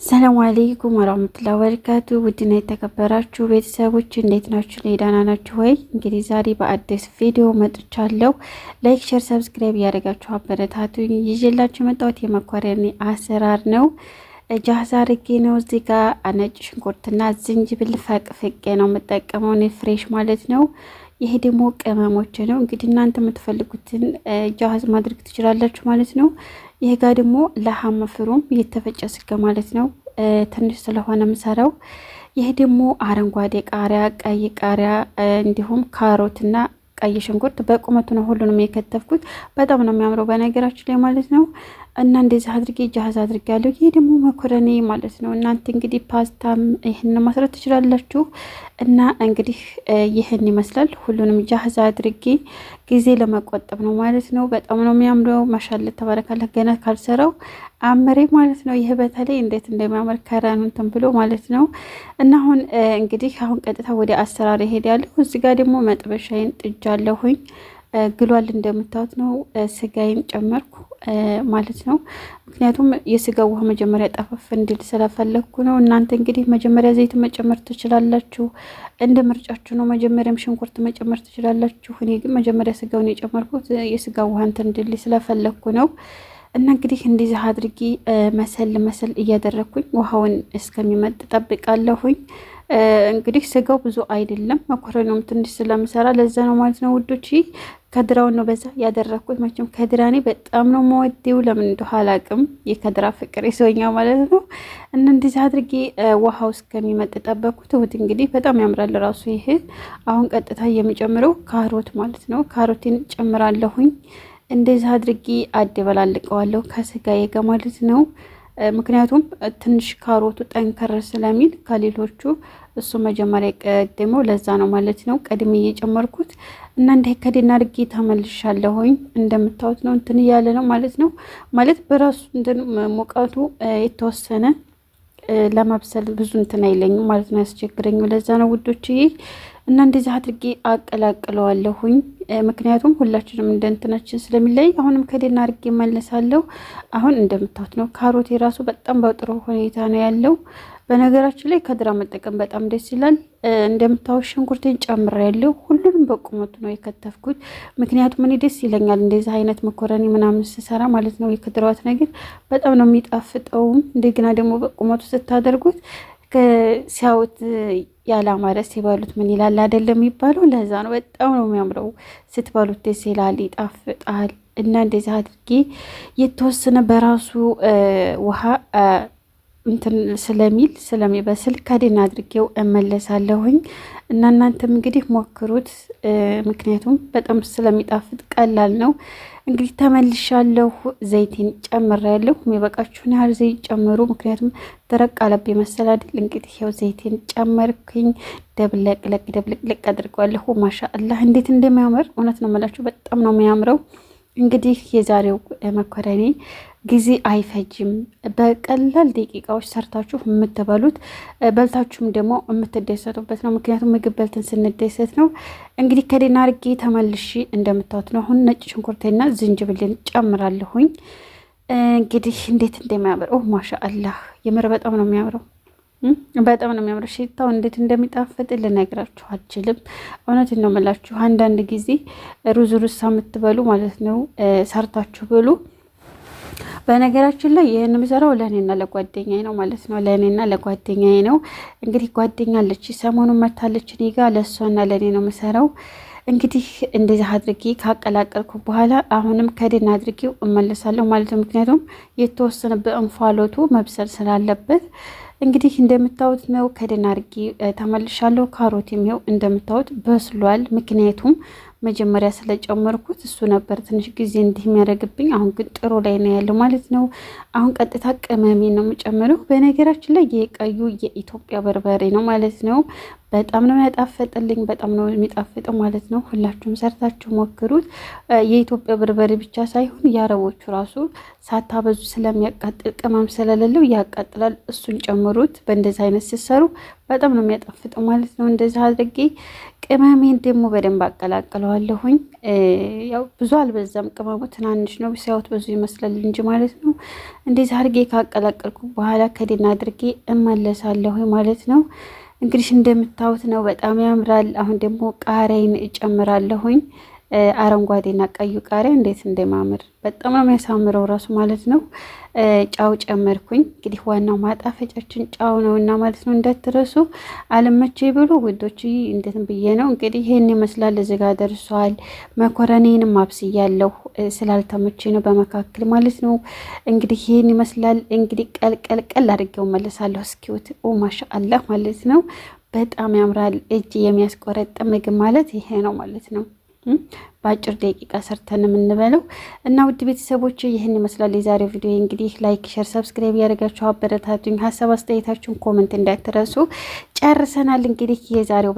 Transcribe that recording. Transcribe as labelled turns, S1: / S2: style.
S1: ሰላም አለይኩም ወራህመቱላሂ ወበረካቱ። ውድና የተከበራችሁ ቤተሰቦች እንዴት ናችሁ? ደህና ናችሁ ወይ? እንግዲህ ዛሬ በአዲስ ቪዲዮ መጥቻለሁ። Like፣ share፣ subscribe እያደረጋችሁ አበረታቱኝ። ይዤላችሁ የመጣሁት የመኮረኒ አሰራር ነው። جاهز አድርጌ ነው። እዚህ ጋር ነጭ ሽንኩርትና ዝንጅብል ፈቅፍቄ ነው የምጠቀመው እኔ fresh ማለት ነው። ይሄ ደግሞ ቅመሞች ነው። እንግዲህ እናንተ የምትፈልጉትን جاهز ማድረግ ትችላላችሁ ማለት ነው። ይሄ ጋር ደግሞ لحم مفروم የተፈጨ ስጋ ማለት ነው። ትንሽ ስለሆነ ምሰራው። ይሄ ደግሞ አረንጓዴ ቃሪያ፣ ቀይ ቃሪያ እንዲሁም ካሮትና ቀይ ሽንኩርት በቁመቱ ነው ሁሉንም የከተፍኩት። በጣም ነው የሚያምረው በነገራችን ላይ ማለት ነው። እና እንደዚህ አድርጌ جاهز አድርጌያለሁ። ይሄ ደግሞ መኮረኒ ማለት ነው። እናንተ እንግዲህ ፓስታም ይህን ማስራት ትችላላችሁ። እና እንግዲህ ይህን ይመስላል። ሁሉንም جاهز አድርጌ ጊዜ ለመቆጠብ ነው ማለት ነው። በጣም ነው የሚያምረው። ما شاء الله تبارك الله። ገና ካልሰራው አመሬ ማለት ነው። ይህ በተለይ እንዴት እንደሚያምር ከረኑ እንትን ብሎ ማለት ነው። እና አሁን እንግዲህ አሁን ቀጥታ ወደ አሰራር እሄዳለሁ። እዚህ ጋር ደግሞ መጥበሻዬን ጥጃለሁኝ። ግሏል እንደምታዩት ነው። ስጋዬን ጨመርኩ ማለት ነው። ምክንያቱም የስጋው ውሃ መጀመሪያ ጠፈፍ እንዲል ስለፈለግኩ ነው። እናንተ እንግዲህ መጀመሪያ ዘይት መጨመር ትችላላችሁ፣ እንደ ምርጫችሁ ነው። መጀመሪያም ሽንኩርት መጨመር ትችላላችሁ። እኔ ግን መጀመሪያ ስጋውን የጨመርኩት የስጋው ውሃ እንትን እንዲል ስለፈለግኩ ነው። እና እንግዲህ እንደዚህ አድርጌ መሰል መሰል እያደረግኩኝ ውሃውን እስከሚመጥ ጠብቃለሁኝ። እንግዲህ ስጋው ብዙ አይደለም፣ መኮረኒውም ትንሽ ስለምሰራ ለዛ ነው ማለት ነው ውዶች። ከድራውን ነው በዛ ያደረግኩት። መቼም ከድራኔ በጣም ነው መወዴው፣ ለምን እንደሆነ አላውቅም። የከድራ ፍቅር ይዞኛል ማለት ነው። እና እንደዚህ አድርጌ ውሃው እስከሚመጥ ጠበቅኩት። ውድ እንግዲህ በጣም ያምራል ራሱ ይሄ። አሁን ቀጥታ የሚጨምረው ካሮት ማለት ነው። ካሮቴን ጨምራለሁኝ። እንደዚህ አድርጌ አደበላልቀዋለሁ ከስጋዬ ጋር ማለት ነው። ምክንያቱም ትንሽ ካሮቱ ጠንከር ስለሚል ከሌሎቹ እሱ መጀመሪያ ቀድመው ለዛ ነው ማለት ነው ቀድሜ እየጨመርኩት እና እንደ ከዴና አድርጌ ተመልሻለሁኝ። እንደምታዩት ነው እንትን እያለ ነው ማለት ነው። ማለት በራሱ እንትን ሙቀቱ የተወሰነ ለማብሰል ብዙ እንትን አይለኝም ማለት ነው፣ ያስቸግረኝም። ለዛ ነው ውዶችዬ። እና እንደዚህ አድርጌ አቀላቅለዋለሁኝ። ምክንያቱም ሁላችንም እንደ እንትናችን ስለሚለይ አሁንም ከዴና አድርጌ መለሳለሁ። አሁን እንደምታዩት ነው ካሮት የራሱ በጣም በጥሩ ሁኔታ ነው ያለው። በነገራችን ላይ ከድራ መጠቀም በጣም ደስ ይላል። እንደምታዩት ሽንኩርቴን ጨምሬያለሁ። ሁሉንም በቁመቱ ነው የከተፍኩት። ምክንያቱም እኔ ደስ ይለኛል እንደዚህ አይነት መኮረኒ ምናምን ስሰራ ማለት ነው። የከድራዋት ነገር በጣም ነው የሚጣፍጠውም። እንደገና ደግሞ በቁመቱ ስታደርጉት ሲያዩት ያላማረ ሲበሉት ምን ይላል አይደለም የሚባለው። ለዛ ነው በጣም ነው የሚያምረው። ስትበሉት ደስ ይላል፣ ይጣፍጣል። እና እንደዚህ አድርጌ የተወሰነ በራሱ ውሃ እንትን ስለሚል ስለሚበስል ከድን አድርጌው እመለሳለሁኝ። እና እናንተም እንግዲህ ሞክሩት፣ ምክንያቱም በጣም ስለሚጣፍጥ ቀላል ነው። እንግዲህ ተመልሻለሁ። ዘይቴን ጨምሬያለሁ። የሚበቃችሁን ያህል ዘይት ጨምሩ፣ ምክንያቱም ደረቅ አለብ መሰል አይደል? እንግዲህ ያው ዘይቴን ጨመርኩኝ። ደብለቅለቅ ደብለቅለቅ አድርገዋለሁ። ማሻአላህ እንዴት እንደሚያምር እውነት ነው የምላችሁ፣ በጣም ነው የሚያምረው። እንግዲህ የዛሬው መኮረኒ ጊዜ አይፈጅም። በቀላል ደቂቃዎች ሰርታችሁ የምትበሉት በልታችሁም ደግሞ የምትደሰቱበት ነው። ምክንያቱም ምግብ በልተን ስንደሰት ነው። እንግዲህ ከዴና አድርጌ ተመልሼ እንደምታዩት ነው። አሁን ነጭ ሽንኩርቴና ዝንጅብልን ጨምራለሁኝ። እንግዲህ እንዴት እንደሚያምር ኦ ማሻአላህ፣ የምር በጣም ነው የሚያምረው። በጣም ነው የሚያምረው። ሽታው እንዴት እንደሚጣፍጥ ልነግራችሁ አልችልም። እውነት ነው የምላችሁ። አንዳንድ ጊዜ ሩዝ ሩዝ የምትበሉ ማለት ነው ሰርታችሁ ብሉ። በነገራችን ላይ ይህን የምሰራው ለእኔና ለጓደኛዬ ነው ማለት ነው። ለእኔና ለጓደኛዬ ነው። እንግዲህ ጓደኛ አለች፣ ሰሞኑን መታለች እኔ ጋ። ለእሷና ለእኔ ነው የምሰራው። እንግዲህ እንደዚህ አድርጌ ካቀላቀልኩ በኋላ አሁንም ከድን አድርጌው እመለሳለሁ ማለት ነው። ምክንያቱም የተወሰነ በእንፋሎቱ መብሰል ስላለበት እንግዲህ እንደምታዩት ነው። ከድን አድርጌ ተመልሻለሁ። ካሮት የሚው እንደምታዩት በስሏል። ምክንያቱም መጀመሪያ ስለጨመርኩት እሱ ነበር ትንሽ ጊዜ እንዲህ የሚያደርግብኝ። አሁን ግን ጥሩ ላይ ነው ያለው ማለት ነው። አሁን ቀጥታ ቅመሜ ነው የምጨምረው። በነገራችን ላይ የቀዩ የኢትዮጵያ በርበሬ ነው ማለት ነው። በጣም ነው ያጣፈጥልኝ። በጣም ነው የሚጣፍጠው ማለት ነው። ሁላችሁም ሰርታችሁ ሞክሩት። የኢትዮጵያ በርበሬ ብቻ ሳይሆን የአረቦቹ ራሱ ሳታበዙ ስለሚያቃጥል ቅመም ስለሌለው ያቃጥላል። እሱን ጨምሩ። ጨምሩት። በእንደዚህ አይነት ስትሰሩ በጣም ነው የሚያጣፍጠው ማለት ነው። እንደዚህ አድርጌ ቅመሜን ደግሞ በደንብ አቀላቅለዋለሁኝ። ያው ብዙ አልበዛም፣ ቅመሙ ትናንሽ ነው፣ ሲያዩት ብዙ ይመስላል እንጂ ማለት ነው። እንደዚህ አድርጌ ካቀላቀልኩ በኋላ ከዴና አድርጌ እመለሳለሁ ማለት ነው። እንግዲህ እንደምታዩት ነው፣ በጣም ያምራል። አሁን ደግሞ ቃሪያን እጨምራለሁኝ። አረንጓዴና ቀዩ ቃሪያ እንዴት እንደማምር በጣም ነው የሚያሳምረው ራሱ ማለት ነው። ጫው ጨመርኩኝ። እንግዲህ ዋናው ማጣፈጫችን ጫው ነው እና ማለት ነው እንዳትረሱ። አልመቼ ብሎ ውዶች እንዴት ብዬ ነው እንግዲህ ይሄን ይመስላል። እዚህ ጋር ደርሷል። መኮረኔንም አብስያለሁ ስላልተመቼ ነው በመካከል ማለት ነው። እንግዲህ ይሄን ይመስላል። እንግዲህ ቀልቀልቀል አድርጌው መለሳለሁ። እስኪውት ኦ ማሻአላህ ማለት ነው። በጣም ያምራል። እጅ የሚያስቆረጥ ምግብ ማለት ይሄ ነው ማለት ነው። በአጭር ደቂቃ ሰርተን የምንበለው እና ውድ ቤተሰቦች ይህን ይመስላል የዛሬው ቪዲዮ። እንግዲህ like፣ share፣ subscribe ያደርጋችሁ አበረታቱኝ። ሀሳብ አስተያየታችሁን comment እንዳትረሱ። ጨርሰናል እንግዲህ የዛሬው